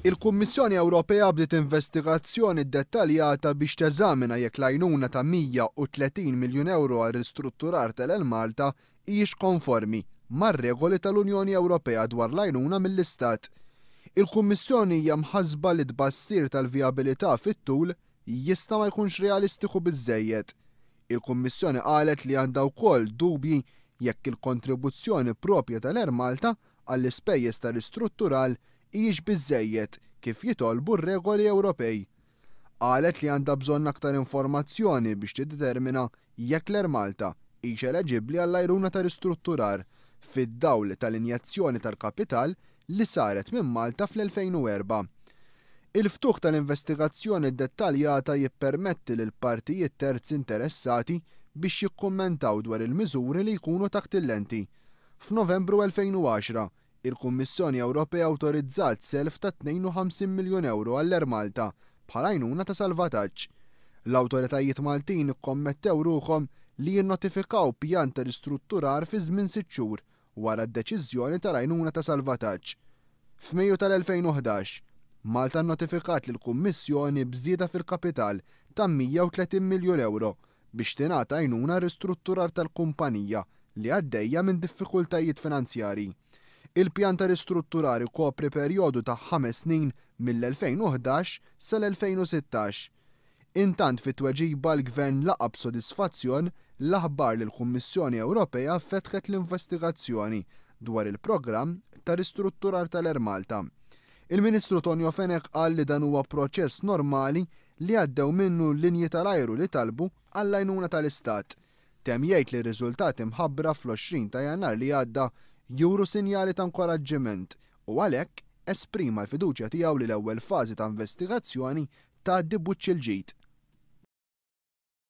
Il-Kummissjoni Ewropea bdiet investigazzjoni dettaljata biex teżamina jekk l-għajnuna ta' 130 miljun ewro għar-ristrutturar tal-Air Malta hijiex konformi mar-regoli tal-Unjoni Ewropea dwar l-għajnuna mill-Istat. Il-Kummissjoni hija mħassba li t-tbassir tal-vijabilità fit-tul jista' ma jkunx realistiku biżżejjed. Il-Kummissjoni qalet li għandha wkoll dubji jekk il-kontribuzzjoni proprja tal-Air Malta għall-ispejjeż ta' ristruttural hijiex biżżejjed kif jitolbu r-regoli Ewropej. Qalet li għandha bżonn aktar informazzjoni biex tiddetermina jekk l-Air Malta hix eleġibbli għall-għajnuna ta' ristrutturar fid-dawl tal-injezzjoni tal-kapital li saret minn Malta fl-2004. Il-ftuħ tal-investigazzjoni dettaljata jippermetti lil partijiet terzi interessati biex jikkummentaw dwar il-miżuri li jkunu taħt il-lenti. F'Novembru 2010, il-Kummissjoni Ewropea awtorizzat self ta' 52 miljun ewro għall-Air Malta bħala għajnuna ta' salvataġġ. L-awtoritajiet Maltin ikkommettew ruħhom li jinnotifikaw pjan ta' ristrutturar fi żmien 6 xhur wara d-deċiżjoni tal-għajnuna ta' salvataġġ. F'Mejju tal-2011, Malta nnotifikat lill-Kummissjoni b'żieda fil-kapital ta' 130 miljun ewro biex tingħata għajnuna ristrutturar tal-kumpanija li għaddejja minn diffikultajiet finanzjarji. Il-pjan ta' ristrutturar ikopri perjodu ta' 5 snin mill-2011 sal-2016. Intant fit-tweġiba l-Gvern laqa' b'sodisfazzjon l-aħbar li l-Kummissjoni Ewropea fetħet l-investigazzjoni dwar il-programm ta' ristrutturar tal-Air Malta. Il-Ministru Tonio Fenech qal li dan huwa proċess normali li għaddew minnu l-linji tal-ajru li talbu għall-għajnuna tal-Istat. Temm jgħid li r-riżultati mħabbra fl-20 ta' Jannar li għadda juru sinjali ta' inkoraġġiment u għalhekk esprima l-fiduċja tiegħu li l-ewwel fażi ta' investigazzjoni tgħaddi b'wiċċ il-ġid.